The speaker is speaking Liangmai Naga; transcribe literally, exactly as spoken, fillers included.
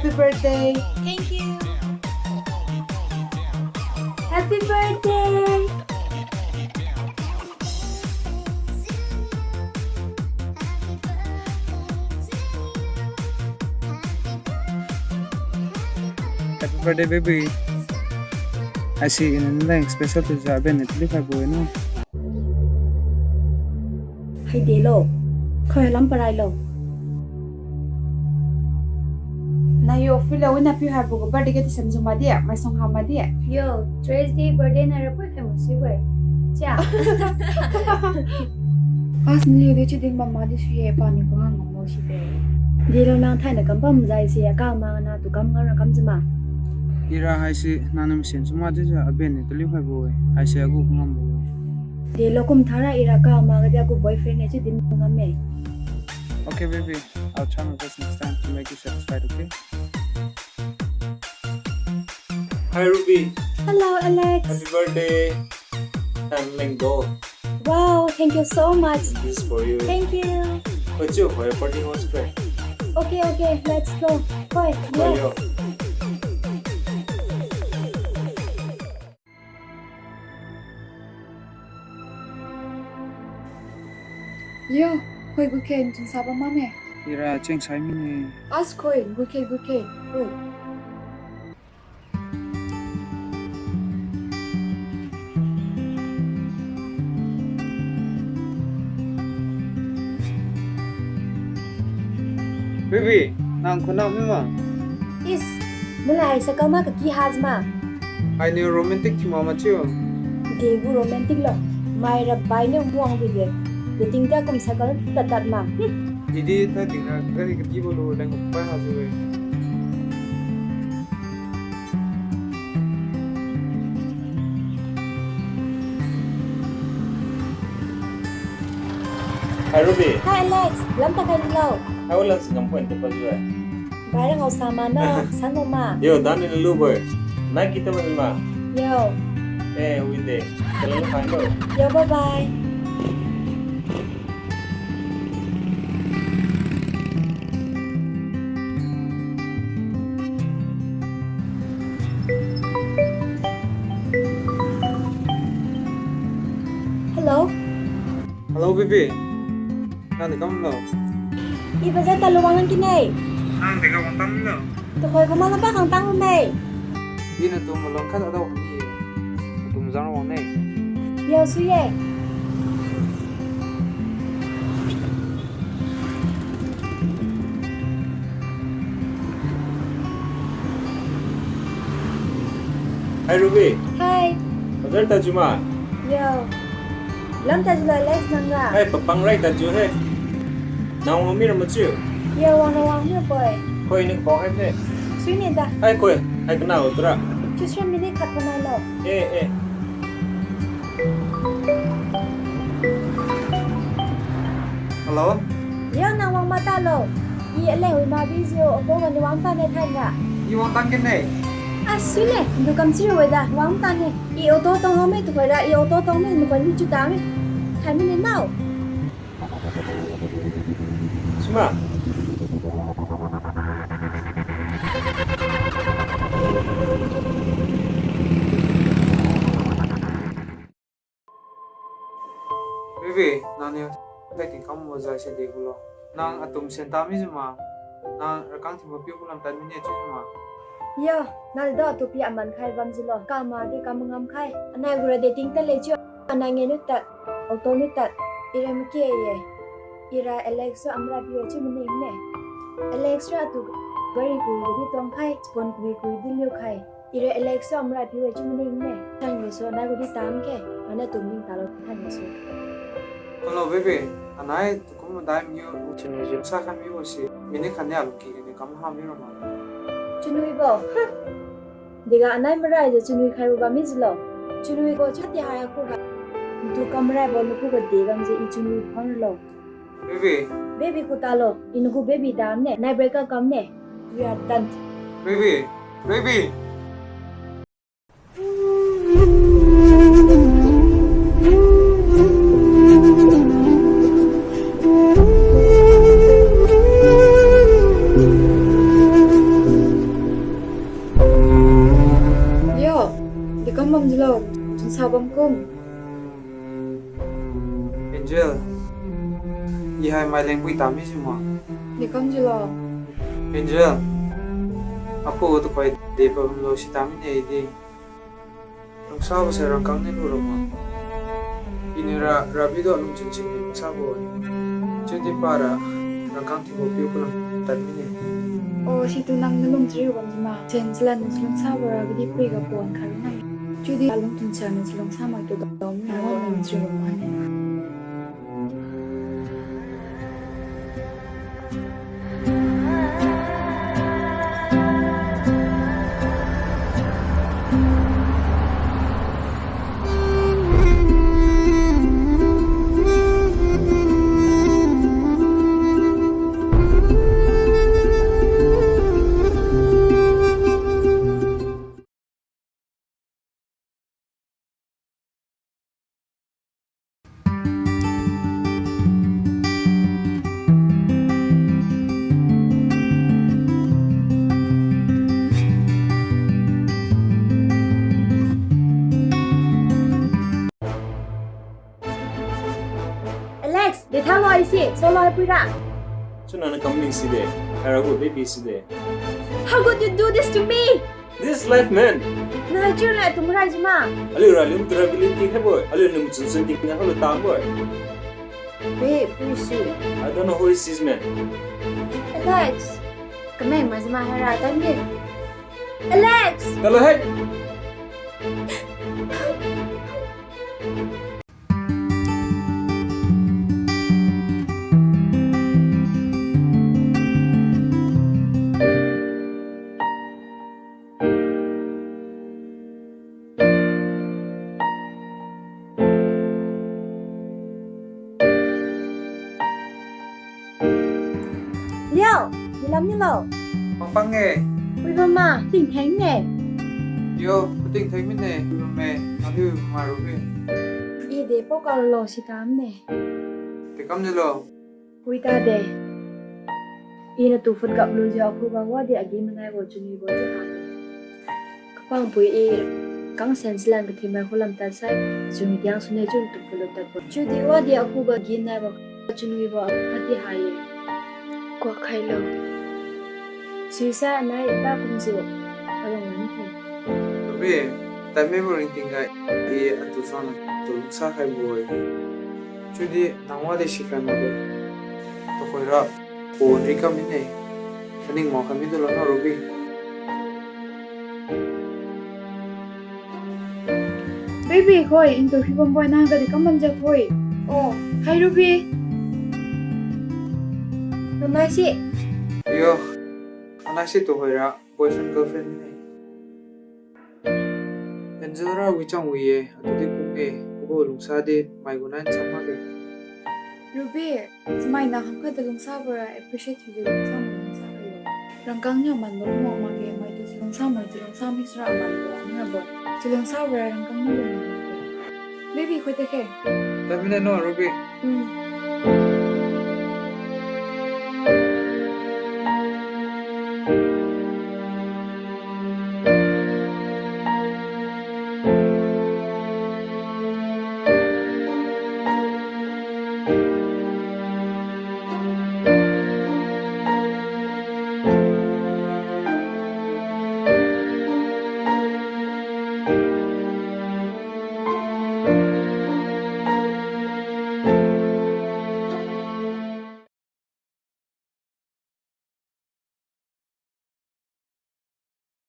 Happy birthday. Thank you. Happy birthday. Happy birthday, baby. Haise iniu leng special thiujiu aben niu taliu khaibo-e no. Hai delo. Khoi lam parai lo. Nai yo, office lo wina piu haibo gu birthday ga ti semjiu madi, maisuang ha madi. Yo, Thursday birthday nai ra poi khai musibo-e. Chia. As naliu di chiu din bam madi sui-e, paniu kangam ngam mo si de. Delo nang thainai kam bam jai si, akam ma natu kam ngam ra kamjiu ma. Ira haise nangniu masen su madi jiu aben niu taliu khaibo-e, haise agu kangambo-e. Delo kum thara ira kama gadi agu boyfriend ne chiu din ngam me. Okay, baby. I'll try my best next time to make you satisfied, okay? Hi, Ruby. Hello, Alex. Happy birthday. I'm Lengdo. Wow, thank you so much. This is for you. Thank you. Koichiu, hoi party host kre. Okay, okay, let's go. Hoi, yo. Hoi, yo. Yo, khoi gukhe nchun saba mane. Ira cheng sai mine. As khoi gukhe gukhe. Khoi. Baby, nang khunao mima? Is, nalai cycle ma kaki ha jima. Hainiu romantic thiuma machiu. Degu romantic lo. Mai ra bai niu muang bide. Dating ta kum cycle tad tad ma. Didi ta tingna gari katibo lu leng pai ha jiu-e. Hi, Ruby. Hi, Alex. Lam takhai lo. Hi, Alex, ngam point te pa jiu-e. Bai ra ngao sama no, san mo ma. Yo, dan ni lu boy. Nai kita ma ma. Yo. Eh, wi de. Kalau lu fine lo. Yo, bye bye. Hello? Hello, baby. Nang di kam lo? I bazar tadlu wang lan kine. Nang di ga wang tam lo? Tuhoi gu ma lampa khang tang ne. Iniu tu malong khat adao ni. Tu mazang wang ne. Yo, sui ye. Hi, Ruby. Hi. Bazar tadjiu ma? Yo. Lam tadjiu lo, Alex, nang ra? Hi, papang rai tadjiu he. Nang wang mi ra machiu? Yo, wang ra wang mi poi. Khoi ni pao hai ne. Sui ni da. Hi, khoi. Hi, kana ultra. Chiu sui mi ni khat kanai lo. Eh, eh. Hello? Yo, nang wang mata lo. I ale hui ma bijiu, auto wan wang tane thainra. I wang tang kene. Ah, sui le, ndu kam chiu weda, wang tane. I auto tong home tu koi ra, i auto tong me, ndu koi ni chiu tame. Khai mi ne nao. Sima. Baby, nangniu dai tingkam wajai se de gulo. Nang atum sen tamijiu ma, nang rakang thiubo piu kulam tad mine chiujiu ma. Yo, nang do atu pi aman khai bamjiulo. Kama di kam ngam khai. Anai gura dating tad le chiu. Anai nge niu tad, auto niu tad. Ira make ye. Ira Alex su amra piu chiu maning ne. Alex ra atu gari kui di tong khai, spoon kui kui di liu khai. Ira Alex su amra piu chiu maning ne. Thainai gasu anai gu di tam ke. Anai tum ning talo thainai gasu. Hello, baby. Anai tu kum madai miu chunwi jin sa kha mibo si. Mini khania luki ni kam ha miro ma. Chunwi bo. Huh. Dega anai marai je chunwi khaibo bam mi jilo. Chunwi bo chu ti hai akhuga. Tu kam marai bo nakhuga de bam je i chunwi phang lo. Baby. Baby ku talo. I nagu baby dam ne. Nai break up kam ne. We are done. Baby. Baby. Sabo kum. Angel, i hai maileng bui tami si ma. Dekam jilo. Angel, aku tu koi de problem lo si tami ne di. Lungsabo se rangkang ni lu rama. Iniura Rabi do lungchun ching ni lungsabo. Chiudi para rangkang thiubo piu kulang tadmi ne. O, situ nang nalung chariu bam jima. Chen chala nung lungsabo ra gadi pui ga pon kharu nang. Chiudi alung chun cha nung lungsabo tu dom na nung chariu bam ne. Alex, dethalo aisi, solo hai puira. Chuna na kamning side, haira gu baby side. How could you do this to me? This life, man. Nai chiu lai tung rai jima. Aliu ra liu tura bilin ti khaibo. Aliu niu machun chun ti na halo tangbo. Wait, who is she? I don't know who is this man. Alex. Kameng ma jima haira tangge. Alex. Talo hai. Liao, nilam nilo. Pangpang e. Ui bama, tingtheng ne. Yo, tingtheng mine, ui bame, aliu ma rubi. I de pokalo si kam ne. Tekam nilo. Ui tade. I natu phut gaplujiu akhuga wadi agi-manaibo chunwibo chiu ha. Kapangpui i kang sensilan kathiumai khulam tadsai, chunwi diang sune chiu natu phutlu tadbo. Chiudi wadi akhuga agi-manaibo chunwibo khatdi ha-e. Kuak khailo. Suisa nai ta kumjiu. Along lan the. Rubi, tadmibo ringting ga i atu suang natu lungsa khaibo-e. Chiudi nang wadi sikhai makbo. Tuhoira, pon ri kam mine. Kaning mao kha mi dulo na Rubi. Baby khoi, into hibam boy na gadi kaman ja khoi. Oh, hai Rubi. Nanaisi. Yo, nanaisi tuhoira, boyfriend girlfriend mine. Angel ra wichang wi-e, atudi kum-e, kubo lungsadi maigu nai cham makge. Rubi, chamai nang hamkha tu lungsabo ra appreciate thiujiu lungsa mai lungsa mai lo. Rangkang niu amanbo lungwang makge, mai tu lungsa mai tu lungsa mi sura amanbo, niu bo. Tu lungsabo ra rangkang niu lungwang makge. Baby, khoi takhe. Tadmine no, Rubi. Hmm.